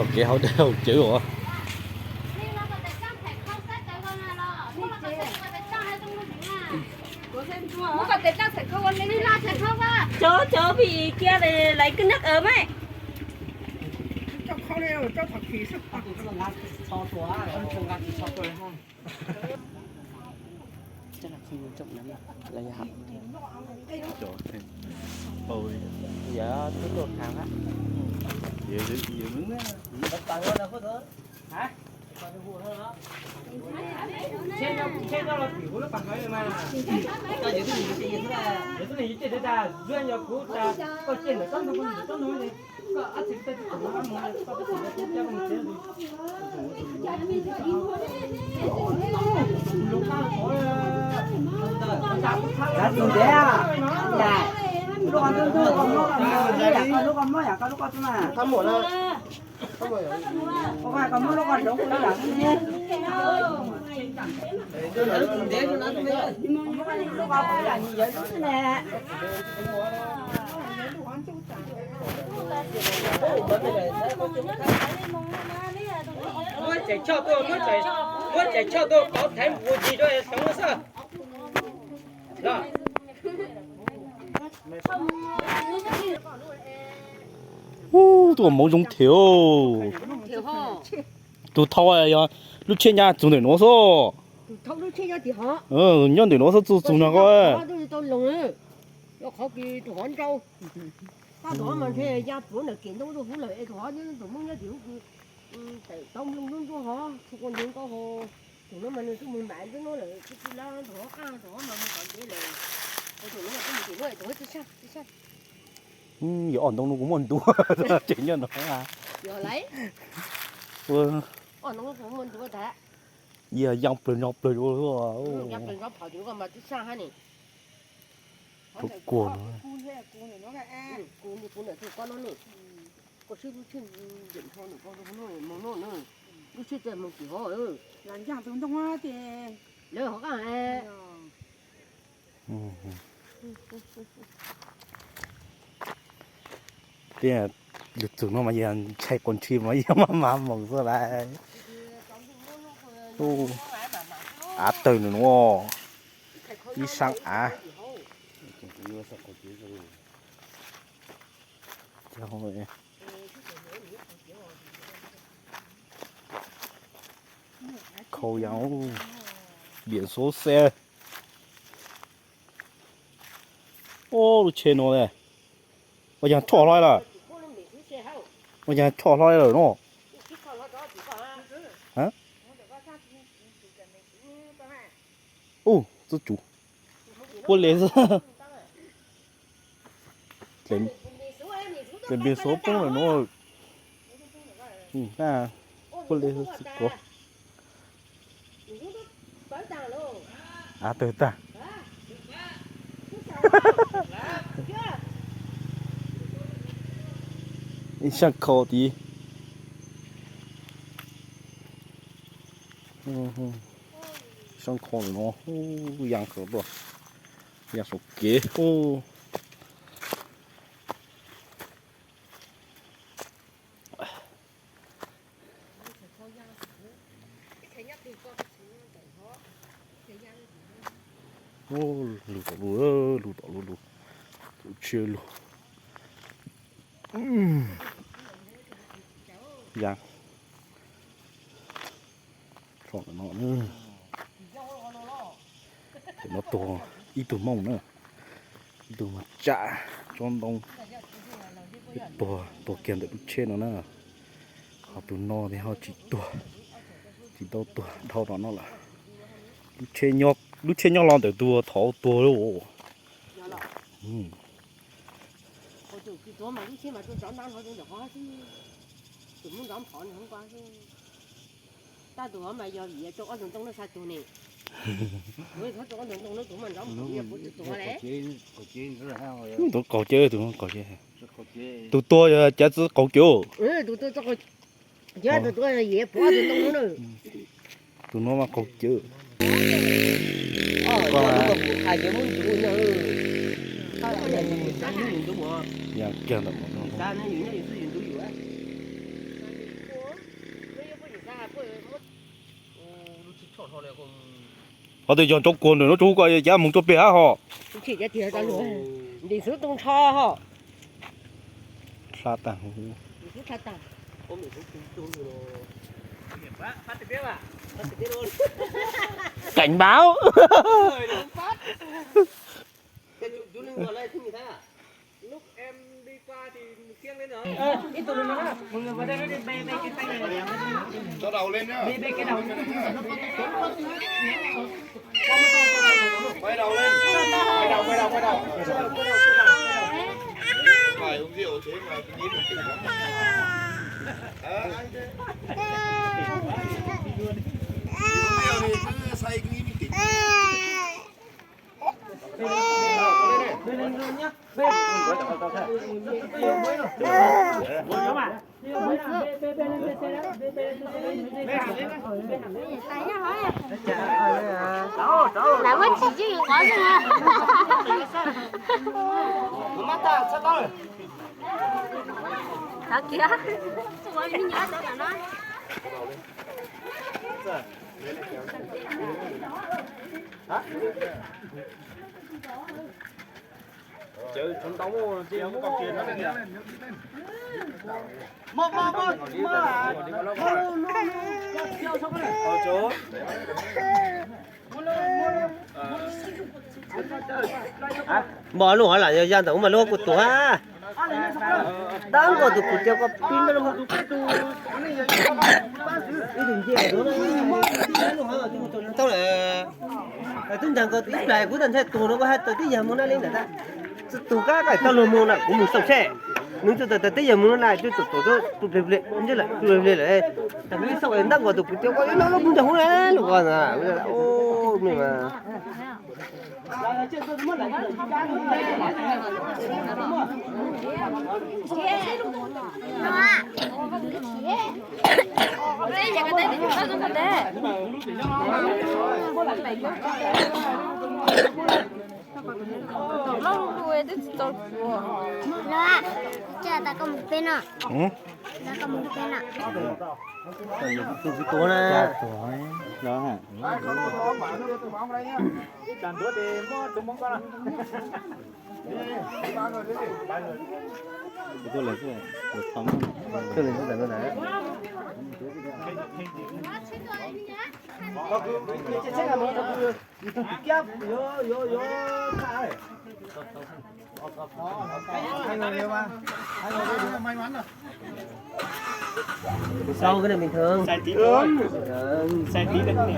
Kev hauv dej hauv cawv os. Cov, cov phim kiag lawv kws nab qawv mas. Muab cais choj tuaj, muab cais choj tuaj pauv thaiv mus ua dig rau xyov xwb. Ub, tuaj hmoov zoo thiab. Tus thau yog lub tsheb nyab txug ntawm nuav xwb. Nyob ntawm nuav xwb, txug txug no ko. Yog ob ntoo no kuv muaj ntu tsev nyob no. Yog yaa plawg no plawg. Kuv no. Lub tsheb mus tim hov, lawv hov qab. Tias lug txug no mas yog ntshai quas ntshis mas yog maj mam moog xwb lawm. Av tawg nws nuav, ib saab av. Khau yas, biam xov xe. Ub, lub tsheb nuav le, ua caag tshoj hlo lawm. Ua caag tshoj hlo lawm no. Ub, txuj tsum. Puab le xwb. Tes npe xuav poob lawm nuav. Puab le xwb ko. Av tawg tag. Ib saab khau tid. Saab khau no, yaa khawv tuaj, yaa saum kev. Lug tom lug, lug tom lug, lug tsheb lug. Yaa, no, no tuag ib tug Moob na, ib tug mas tsam tsob ntoo, tuag, tuag kiag ntawm lub tsheb no na. Ho tus no tes ho tsis tuag, tsis tau tuag dhau tom no lawm. Lub tsheb nyob los ntawm tus thov tuag lawm. Tus qaug cawv, tus no qaug cawv. Tus tuag yog cav txwv qaug cawv. Tus no mas qaug cawv. Yaa kiag ntawm no. Qhov twg yog ntsoov kuag ntawm no rau hauv ko, cav moog rua peg hab ho. Ntim xwb tu ntsho ho. Dlha tag huv. Cảnh báo. Quay đầu lên. Quay đầu, quay đầu, quay đầu. Phải uống rượu thế mà cứ nghĩ mình tỉnh lắm. Đấy. Uống rượu thì cứ say cứ nghĩ mình tỉnh. Lawv muab tsis yeej yuav qhov zeeg. Thov kiag. Npog lub hov lam yog ya ntawm ub mas lub kuv tuag. Tab nkaus tus kuv tias koj pib nrog lub hov tus kub tu ib tug nce. Tub ncaag koj ib plag kuv tag ntshe tuag no koj haj tau tib yag moog na li ntawd. Tug kab kaim tau luag moog na kuv moog xauj seb. Nws txawm tawm tib yag moog na coj tau tu plig plig lawm. Tag nws xauj ntab nkaus tus kuv tias koj ib lub lub moog ntawm hub na lug ko na. Los, ces tas koj mus peb no. Tas koj mus peb no. Tus kwv tuav na. Sau cái này bình thường. Sai tí thôi. Bình thường. Sai tí thôi.